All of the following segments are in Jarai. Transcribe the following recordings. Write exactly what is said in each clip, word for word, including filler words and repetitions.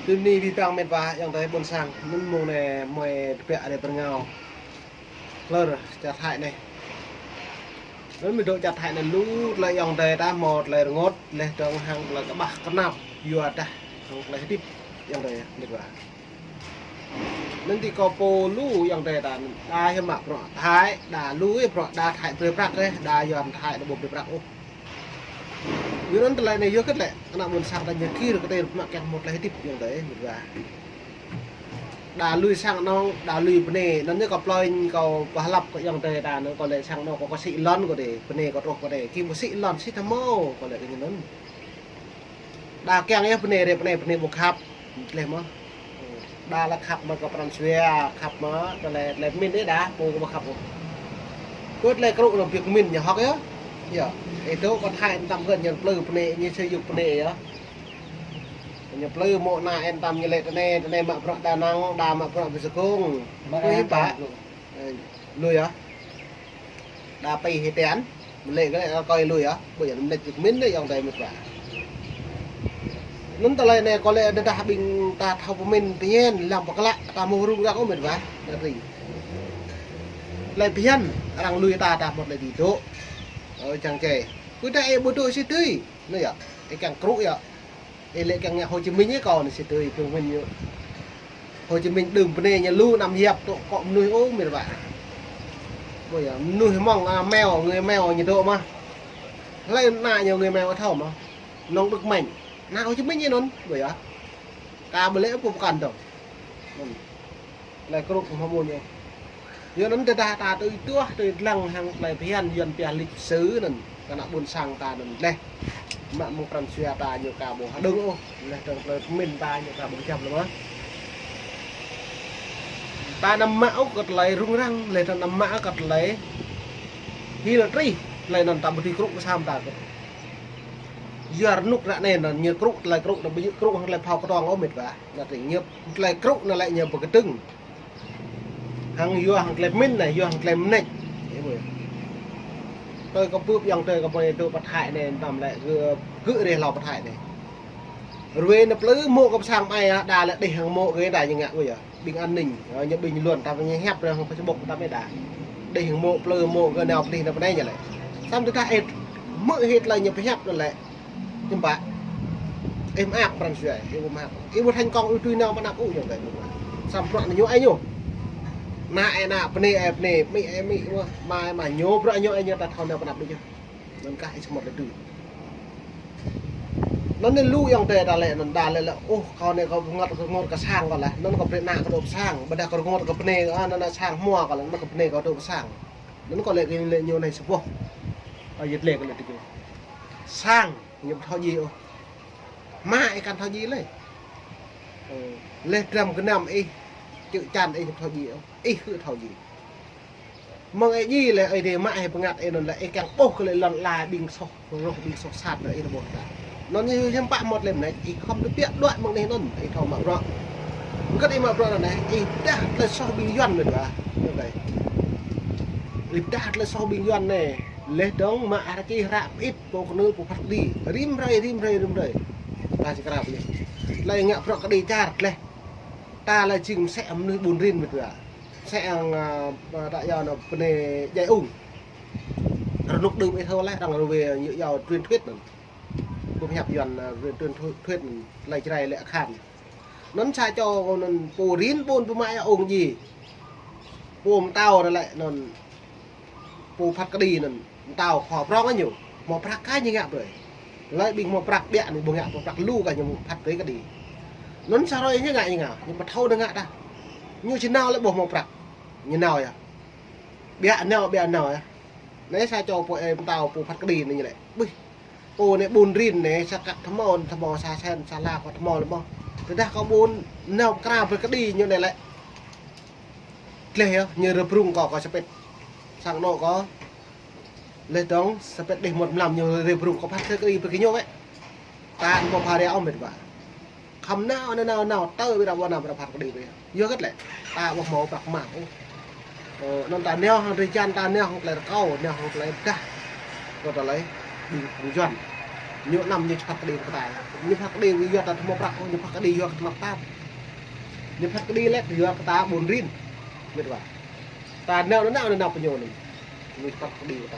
Tui anai abih bang met wa ayŏng adơi ƀôn sang, anŭn mông anai mơi tơbiă rai pơ rơngiao. Klơ čar Thái anai. Anŭn mơi dŏ čar Thái anai lu tơlơi ayŏng adơi ta hmâo tơlơi rơngot, laih dơ̆ng hăng tơlơi kơƀah kơnap, yua dah hăng tơlơi hơdip ayŏng adơi met wa. Anŭn tơlơi kâo pô lu ayŏng adơi ta, đa hiam mă bruă Thái, đa lu ih bruă đa Thái brơi prăk ih, đa Yuan Thái đa ƀu brơi prăk ôh. Yua anŭn tơlơi anai yua hơget lĕ, ană ƀôn sang ta ñu kir kơ tơlơi mă kiăng hmâo tơlơi hơdip ayŏng adơi met wa. Đa lui sang anŏ, đa lui bơnai, anŭn ñu kâo plơi kâo pơhlăp kơ ayŏng adơi ta, anŭn kâo lĕ sang anŏ kâo kơ sĭ lŏn kâo đê, bơnai kâo truh kơ đê, kim kơ sĭ lŏn sĭ tơmâo, kâo lĕ kơ ñu anŭn. Đa kiăng yơh bơnai rĕ, bơnai, bơnai ƀu khăp, laih mơ̆. Đa lĕ khăp mă kơ pran jua, khăp mă, tơlơi, tơlơi pơmĭn đê đa, pô kơ ƀu khăp ôh. Kơ tơlơi krŭ anŭn biă pơmĭn ñu hŏk yơh. Yơh, ih dŏ kơ Thái tăm kơ ñu plư bơnai, ñu sĭ yŭk bơnai yơh. Ñu plư mơ̆ ană ih tăm ñu lĕ tơ anai, tơ anai mă bruă Đà Nẵng, đa mă bruă pơ Sài Gòn. Mă Ui, bruă Đà Nẵng. Ơ, lui yơh. Đa pĭ hĭ tian, mơ̆ lĕ kơ lĕ kơ ih lui yơh. Ƀu djơ̆ anăm lĕ pơmĭn đê ayŏng adơi met wa. Anŭn tơlơi anai kâo lĕ tơdah ƀing ta thâo pơmĭn pơñen lăng pơklă ta mơ̆ rŭng răng ôh met wa. Ngă ri. Tơlơi phiăn arăng lui ta ta hmâo tơlơi dưi dŏ. Ơ, čang čê. Kơ ta ih ƀu dŏ sĭ tui. Anŭn yơh. Ih kiăng krŭ yơh. Ih lĕ kiăng ngă Hồ Chí Minh ih kâo anai sĭ tui, Hồ Chí Minh ñu. Hồ Chí Minh đưm bơnai ñu lu anăm hiăp tŏ kơ mơnuih ôh met wa. Ƀu djơ̆, mơnuih mơ̆ng, a, mèo, người mèo ñu dŏ mơ̆. Hlơi ană ñu người mèo thâo mơ̆. Nŏng Đức Mạnh. Ană Hồ Chí Minh ñu anŭn, ƀu djơ̆. Kâo ƀu lĕ pơpơkăn dơ̆ng. Anŭn. Tơlơi krŭ kơ hmâo mơ̆n ñu. Yua anŭn tơdah ta tui tuah, tui lăng hăng tơlơi phiăn Yuan pioh lịch sử anŭn, kơ ană ƀôn sang ta anŭn laih. Mă mơ̆ng pran jua ta ñu ka ƀu hơđơ̆ng ôh, laih dơ̆ng tơlơi pơmĭn ta ñu ka ƀu jăm lơ̆m mơ̆. Ta anăm mă ôh kơ tơlơi rŭng răng, laih ta anăm mă ôh kơ tơlơi hil trih, tơlơi anŭn ta ƀu dưi krŭ kơ sam ta kơ. Yua rơnŭk ră anai anŭn ñu krŭ tơlơi krŭ, anŭn ƀu djơ̆ krŭ hăng tơlơi phao kơtong ôh met wa. Anŭn tơlơi ñu, tơlơi krŭ anŭn lĕ ñu pơkơdơ̆ng. Hăng yua hăng tơlơi pơmĭn anai, yua hăng tơlơi mơneč. Ih ƀuh. Tơlơi kâo bưp ayŏng adơi kâo ƀuh dŏ pơ Thái anai, tăm lĕ gơ̆, gơ̆ rĕ hlâo pơ Thái anai. Ruai anŭn plư mơ̆ kơ pơ sang mơai, a, đa lĕ đih hăng mơ̆ gơ̆ đa ñu ngă ƀuh yơh. Ƀing an ninh, a, ñu ƀing luăn ta ñu hiăp ră hăng Facebook ta mơ̆ đa. Đih hăng mơ̆ plư mơ̆ gơ̆ nao plih anŭn pơ anai ñu lĕ. Sam tơdah ih hmư̆ hĭ tơlơi ñu pơhiăp anŭn lĕ. Hiư̆m pă. Ih mơak pran jua, ih ƀu mơak. Ih ƀu thành công, ih tui nao pơ anăp ôh ayŏng adơi. Sam bruă anai ñu ai ñu. Ană ih ană, bơnai ih bơnai, amĭ ih amĭ, mơ̆, ama ih ama, ñu bruă ñu ai ñu ta thâo nao pơ anăp đôč yơh. Anŭn kah ih samơ̆ lĕ tui. Anŭn anai lu ayŏng adơi ta lĕ, anŭn đa lĕ lĕ, ôh, kâo anai kâo rơngot, rơngot kơ sang kâo laih. Anŭn kâo brơi ană kâo dŏ pơ sang, ƀôdah kâo rơngot kơ bơnai, a, anŭn ană sang hmua kâo laih, anŭn kơ bơnai kâo dŏ pơ sang. Anŭn kâo lĕ kơ ñu anai sa boh. A, yơh lĕ kơ lĕ tơjuh. Sang. Ñu ƀu thâo djai ôh. Mă ih kăn thâo djai lĕ. Ơ, laih dram gơnam ih, čư̆ čan ih ñu ƀu thâo djai ôh. Ih kơ thâo djai. Mơ̆ng ih djai lĕ, ih dê mă ih pơngăt ih anŭn lĕ, ih kiăng ƀuh kơ lĕ lŏn ala ƀing soh, roh ƀing soh sat lĕ ih ƀuh ta. Anŭn ñu hiư̆m pă mơ̆t lĕ mơneč, ih khŏm tơbiă đuaĭ mơ̆ng anai anŭn, ih thâo mă bruă. Hơget ih mă bruă anŭn anai, ih pơdah tơlơi soh ƀing Yuan anai ƀă. Ih pơdah tơlơi soh ƀing Yuan anai, laih dơ̆ng mă rơkơi hră pơit pô kơnưl pô phat kơđi. Rĭm hrơi, rĭm hrơi, rĭm hrơi. Ta či krao pơñen. Tơlơi ngă bruă kơđi čar tlaih. Ta lĕ jing mơsĕ mơnuih ƀun rin mơ̆t wa. Mơsĕ hăng, a, a, ta yua anŭn bơnai djai ung. Rơnŭk đưm ih thâo laih arăng ruai ñu yua truyền thuyết anŭn. Kơ pơhiăp Yuan, a, truyền thuyết anŭn. Tơlơi Jrai lĕ akhan. Anŭn sa čô anŭn pô rin ƀun pơmă yua ung djai. Pô mơtao anŭn lĕ anŭn pô phat kơđi anŭn, mơtao khua prŏng ñu. Hmâo prăk kah ñu ngă brơi. Tơlơi ƀing hmâo prăk biă anai ƀu ngă, hmâo prăk lu kah ñu phat brơi kơđi. Anŭn sa hrơi ñu ngă, ñu ngă, ñu ƀu thâo anŭn ngă tah. Ñu či nao lĕ ƀu hmâo prăk. Ñu nao yơh. Biă nao, biă nao yơh. Anai sa čô pô, ơ, mơtao pô phat kơđi anai ñu lĕ. Ƀuh. Pô anai ƀun rin anai, sa kăk tơmâo, tơmâo sa sen, sa la kơ tơmâo lĕ mơ̆. Tơdah kâo ƀun nao pơkra brơi kơđi ñu anai lĕ. Tlaih yơh, ñu rơbrung kâo, kâo sapĕt. Sang anŏ kâo. Laih dơ̆ng, sapĕt đih mŭt mlam ñu rơbrung kâo phat kơđi brơi kơ ñu wĕ. Ta anŭn ƀu pha ria ôh mơ̆t wa. Khŏm nao, nao, nao, nao, tơ ƀing ta ƀu nao, ƀing ta phat kơđi brơi. Yua hơget lĕ, ta ƀu hmâo prăk mă ôh. Ơ, anŭn ta nao hăng drơi jan, ta nao hăng tơlơi rơkâo, nao hăng tơlơi pơdah. Kơ tơlơi ƀing, ƀing Yuan. Ñu năm ñu phat kơđi kơ ta. Ñu phat kơđi yua ta tơhmô prăk, ñu phat kơđi yua kơ tơlăp tap. Ñu phat kơđi lĕ yua kơ ta ƀun rin. Mĕt wa. Ta nao nao nao pơ ñu anŭn. Ñu phat kơđi kơ ta.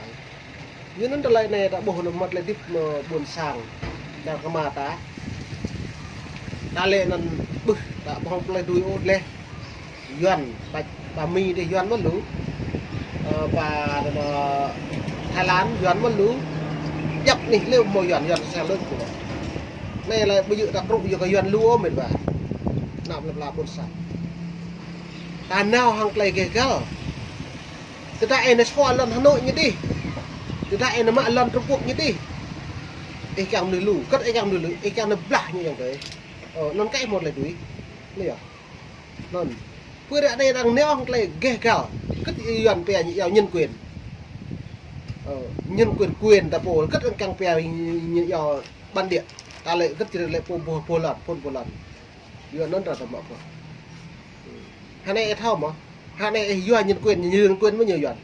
Yua anŭn tơlơi anai ta ƀuh anŭn mơ̆t lĕ tip mơ̆ ƀôn sang. Nao kơ mă ta. Ta lĕ anŭn ƀuh ta ƀuh tơlơi tui ôt lĕ. Yuan, ba, ba Mi dih Yuan mơ̆n lu. Ơ, ba, ba Thái Lan Yuan mơ̆n lu. Djăp anih lĕ hmâo Yuan, Yuan sang lĕ kơ. Anai lĕ ƀu djơ̆ ta krŭ yua kơ Yuan lu ôh mĕt wa. Nao plơi pla ƀôn sang. Ta nao hăng tơlơi geh găl. Tơdah ih nao sua lŏn Hà Nội ñu dih. Tơdah ih nao mă lŏn Trung Quốc ñu dih. Ih kiăng mơnuih lu, kơ̆t ih kiăng mơnuih lu, ih kiăng nao blah ñu yơh tơi. Ơ, anŭn kơ ih hmâo tơlơi tui. Anai yơh. Anŭn. Pơ ră anai arăng nao hăng tơlơi geh găl. Kơ̆t Yuan pia ñu iâu nhân quyền. Ơ, nhân quyền quyền ta pô, kơ̆t arăng kiăng pia ñu iâu bản địa. Ta lĕ kơ̆t či lĕ pô pô pô lŏn, phun pô lŏn. Yuan anŭn ta tơmă pô. Hơnai ih thâo mơ̆? Hơnai ih yua nhân quyền, nhân quyền mơ̆ ñu Yuan.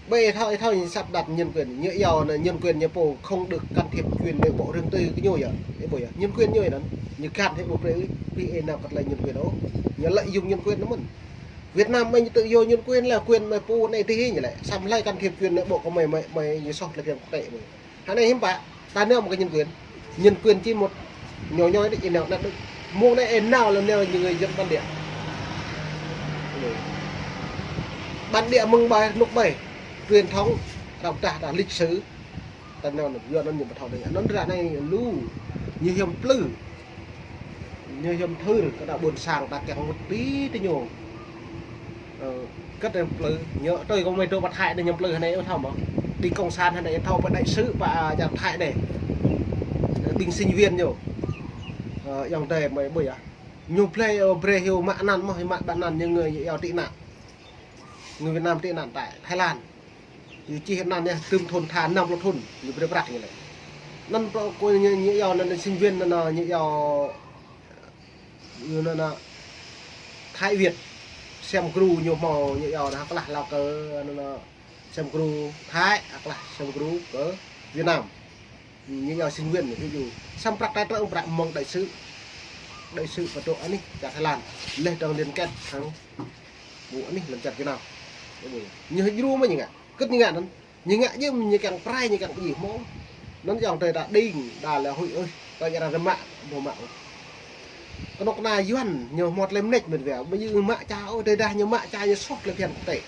Ƀơi ih thâo, ih thâo ñu sắp đặt nhân quyền, ñu iâu anŭn nhân quyền ñu pô không được can thiệp chuyện nội bộ riêng tư kơ ñu yơh. Ih ƀuh yơh, nhân quyền ñu anŭn. Ñu can thiệp ƀu brơi ih, ƀing ih nao kơ tơlơi nhân quyền ôh. Ñu lợi dụng nhân quyền anŭn mơ̆n. Việt Nam mơi ñu tự do nhân quyền là quyền mơi pô anai tih ñu lĕ. Samơ̆ hlơi can thiệp chuyện nội bộ kơ mơi, mơi, mơi ñu soh tơlơi phiăn quốc tế mơi. Hơnai hiư̆m pă, ta nao mă kơ nhân quyền. Nhân quyền chỉ một, ñu ñu đĕ ih nao anŭn đĕ. Mơ̆ng anai ih nao lĕ nao ñu người dân bản địa. Bản địa mơ̆ng ƀai, rơnŭk ƀai. Truyền thống, răm tah, tah lịch sử. Ta nao anŭn, yua anŭn ñu ƀu thâo đĕ. Anŭn ră anai lu, ñu hiam plư. Ñu hiam thưr, kơ ta ƀôn sang ta kiăng mŭt tui tơ ñu. Ơ, kơ̆t hiam plư, ñu tui kơ mơi dŏ pơ Thái anai hiam plư hơnai ih thâo mơ̆. Ƀing cộng sản hơnai ih thâo pơ đại sứ pơ, a, čar Thái anai. Ƀing sinh viên ñu. Ơ, ayŏng adơi mơi ƀuh yơh. Ñu brơi, ơ, brơi hyu mă anăn mơ̆, hyu mă ƀă anăn ñu người iâu tị nạn. Người Việt Nam tị nạn tại Thái Lan. Ñu čih anăn yơh, tơm thun tha năm pluh thun, ñu brơi prăk ñu lĕ. Anăn pô kơ ñu, ñu iâu anăn sinh viên anăn, ñu iâu, ñu anăn, Thái Việt, sem gru ñu hmâo, ñu iâu anăn klah lao kơ, anăn, sem gru Thái, klah sem gru kơ Việt Nam. Ñu iâu sinh viên, ví dụ. Samơ̆ prăk ta trơ prăk mơ̆ng đại sứ. Đại sứ pơ dŏ anih, čar Thái Lan. Leh dong liên kết hăng ƀu anih lăm čar Việt Nam. Ñu hơdjru mơ̆ ñu ngă. Kơ̆t ñu ngă anŭn. Ñu ngă jĕ ñu kiăng prai, ñu kiăng pơjing hmâo. Anŭn ayŏng adơi ta đing, đa lĕ huĭ ơi. Kơ ñu arăng mă, ƀu mă. Kơnuk kơna Yuan, ñu hmâo tơlơi mơneč mĕt wa. Ƀu djơ̆ mă ča ôh, tơdah ñu mă ča ñu soh tơlơi phiăn quốc tế.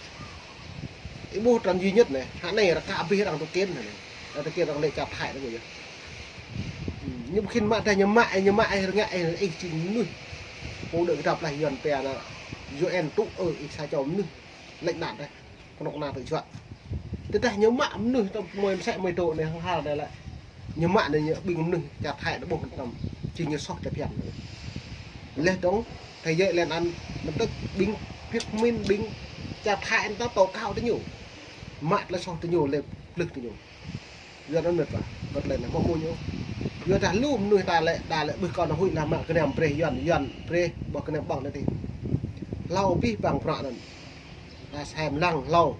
Ih ƀuh tơlơi duy nhất anai, hơnai rơka abih arăng tŭ kiên anai. Arăng tŭ kiên arăng lĕ čar Thái anai ƀuh yơh. Hm, ñu ƀu khĭn mă tơdah ñu mă, ñu mă ih rơngiă ih, ih jing mơnuih. Pô đuaĭ kơ dăp laih Yuan pia anŭn, U N tŭ ơ ih sa čô mơnuih. Lĕ anŭn tơdah. Kơnuk kơna tŭ juă. Tơdah ñu mă mơnuih tơm mơi mơsĕ mơi dŏ anai hăng hal anai lĕ. Ñu mă anai ñu ƀing mơnuih čar Thái anai ƀuh tơm. Jing ñu soh tơlơi phiăn. Leh dong, thế giới lên ăn, mơ̆n tơ̆k ƀing Việt Minh, ƀing čar Thái anŭn ta tố cáo tơ ñu. Mă tơlơi soh tơ ñu, lĕ plư tơ ñu. Yua anŭn mĕt wa, kơ̆t lĕ anai mơ̆ mơ̆ ñu. Yua dah lu mơnuih ta lĕ, đa lĕ ƀuh kơ anŭn huĭ lah mă gơnam brơi Yuan, Yuan brơi, ƀuh gơnam ƀơ̆ng anai tih. Hlâo abih bang bruă anŭn. Ta sem lăng hlâo.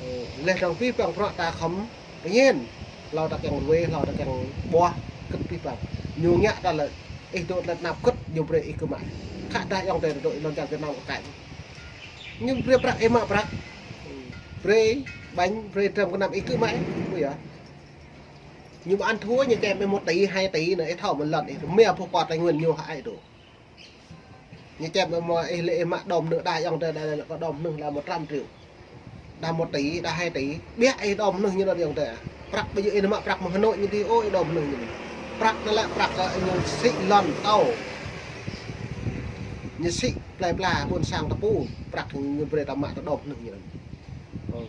Ơ, leh dong abih bang bruă ta khŏm pơñen. Hlâo ta kiăng ruai, hlâo ta kiăng ƀuah, kơ̆t abih bang. Ñu ngă ta lĕ, ih dŏ tơlơi tơnap kơ̆t, ñu brơi ih kơ mă. Khă dah ayŏng adơi dŏ lŏn čar Việt Nam kơ kaĭ. Ñu brơi prăk, ih mă prăk. Brơi ƀañ, brơi dram gơnam ih kơ mă, ƀuh yơh. Ñu ƀu ăn thua, ñu čem ih một tỷ, hai tỷ anŭn, ih thâo mơ̆n lŏn, ih mơ̆ pô kơ Tây Nguyên ñu hă ai dŏ. Ñu čem ih mơ̆ ih lĕ ih mă đom anŭn đa ayŏng adơi đa lĕ kơ đom anŭn lĕ một trăm triệu. Đa một tỷ, đa hai tỷ. Biă ih đom anŭn ñu đa ayŏng adơi. Prăk ƀu djơ̆ ih mă prăk mơ̆ng Hà Nội ñu dih ôh ih đom anŭn ñu. Prăk anŭn lĕ prăk kơ ñu sĭ lŏn tâo. Ñu sĭ plơi pla ƀôn sang ta pô. Prăk ñu brơi ta mă ta đom anŭn ñu. Ơ.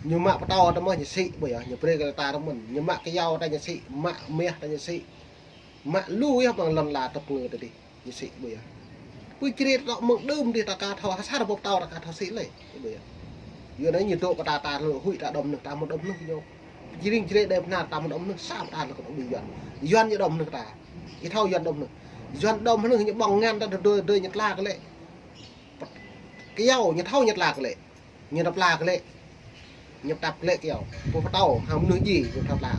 Ñu mă pơtâo ta mơ̆ ñu sĭ ƀuh yơh, ñu brơi kơ ta ta mơ̆n. Ñu mă kơyâo ta ñu sĭ, mă meh ta ñu sĭ. Mă lu yơh ƀing lŏn la tơpơ̆ng tơ dih. Ñu sĭ ƀuh yơh. Pơ čri tŏ mơ̆ng đưm dih ta ka thâo, asar ƀu pơtâo ta ka thâo sĭ lĕ. Ƀuh yơh. Yua anai ñu dŏ kơ ta, ta lŏ huĭ ta đom anŭn, ta mơ̆ đom anŭn ñu. Pơ čri čri đe pơnar ta mơ̆ đom anŭn, sa ta lŏ kơ đom Yuan. Yuan ñu đom anŭn ta. Ih thâo Yuan đom anŭn. Yuan đom anŭn ñu ƀơ̆ng ngăn ta đơ, đơ, đơ ñu tla kơ lĕ. Kơyâo ñu thâo ñu tla kơ lĕ. Ñu tla kơ lĕ. Ñu tăp kơ lĕ kơyâo. Pô pơtâo, hăng mơnuih djai, ñu tla kơ lĕ.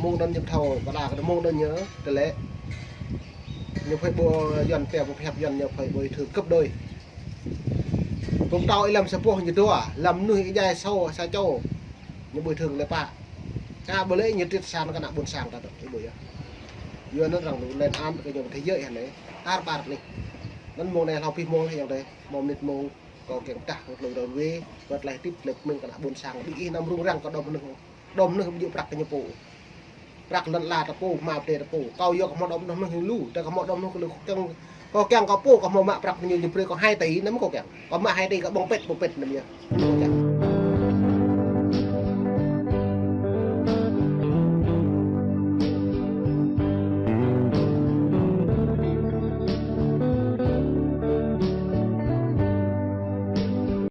Mơ̆ng anŭn ñu thâo, kơ đa kơ mơ̆ng anŭn ñu, tơlơi. Ñu phải bơ Yuan pia, bơ phép Yuan ñu phải bồi thường gấp đôi. Bơ̆ tao ih lăm sa boh ñu dua, lăm mơnuih ih djai sa, sa čô. Ñu bồi thường lĕ pă. Kơ ƀơi lĕ ñu triệt sản kơ ană ƀôn sang ta dŏ, ih ƀuh yơh. Yuan anŭn arăng lu lên án kơ ñu thế giới hă anai. Ar ƀar anai. Anŭn mơ̆ng anai hlâo pih mơ̆ng lĕ ayŏng adơi. Mơ̆ng mơnit mơ̆ng kâo kiăng pơdah kơ tơlơi run wê, wơ̆t laih tip lĕ pơmĭn kơ ană ƀôn sang. Ƀing ih anăm rŭng răng kơ đom mơnuih. Đom mơnuih ƀu djơ̆ prăk kơ ñu pô. Prăk lŏn ala ta pô, hmua pơdai ta pô. Kâo yua kơ hmâo đom mơnuih lu, ta kơ hmâo đom mơnuih lu kiăng, kâo kiăng kâo pô, kơ hmâo mă prăk ñu, ñu brơi kâo hai tỉ, anăm kâo kiăng. Kâo mă hai tỉ kơ ƀơ̆ng pĕt, ƀơ̆ng pĕt anăm yơh.